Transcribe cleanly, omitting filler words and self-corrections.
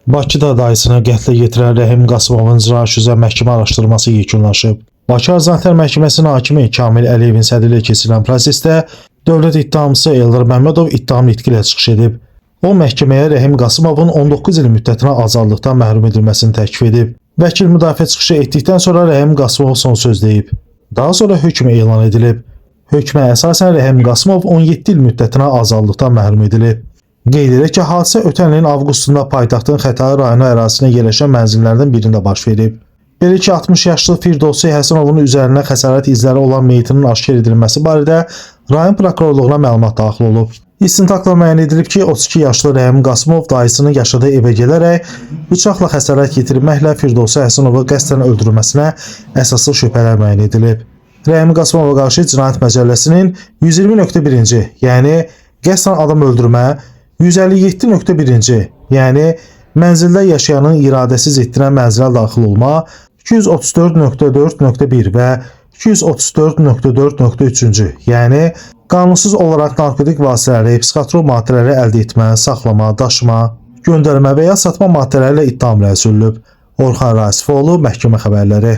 Bakıda dayısını qətlə yetirən Rəhim Qasımovun cinayət üzrə məhkəmə araşdırması yekunlaşıb. Bakı Arz Məhkəməsinin hakimi Kamil Əliyevin sədrliyi keçirilən prosesdə dövlət ittihamçısı Eldar Məmmədov ittiham nitqi ilə çıxış edib. O məhkəməyə Rəhim Qasımovun 19 il müddətinə azadlıqdan məhrum edilməsini təklif edib. Vəkil müdafiə çıxışı etdikdən sonra Rəhim Qasımov son söz deyib. Daha sonra hökm elan edilib. Hökmə əsasən Rəhim Qasımov 17 il müddətinə azadlıqdan məhrum edilib. Qeyd edək ki, hadisə ötən ilin avqustunda paytaxtın Xətai rayonu ərazisində yerləşən mənzillərdən birində baş verib. Belə ki, 60 yaşlı Firdovsi Həsənovun üzərinə xəsarət izləri olan meyitinin aşkar edilməsi barədə rayon prokurorluğuna məlumat daxil olub. İstintaqla müəyyən edilib ki, 32 yaşlı Rəhim Qasımov dayısının yaşadığı evə gələrək bıçaqla xəsarət yetirməklə Firdovsi Həsənovu qəsdən öldürülməsinə əsaslı şübhələr müəyyən edilib. Rəhim Qasımova qarşı Cinayət Məcəlləsinin 120.1-ci, yəni qəsdən adam öldürmə, 157.1-ci, yəni mənzildə yaşayanın iradəsi ziddinə mənzilə daxil olma, 234.4.1 və 234.4.3-cü, yəni qanunsuz olaraq narkotik vasitələri, psixotrop maddələri əldə etmə, saxlama, daşıma, göndərmə və ya satma maddələri ilə ittiham irəli sürülüb. Orxan Rasifoğlu, məhkəmə xəbərləri.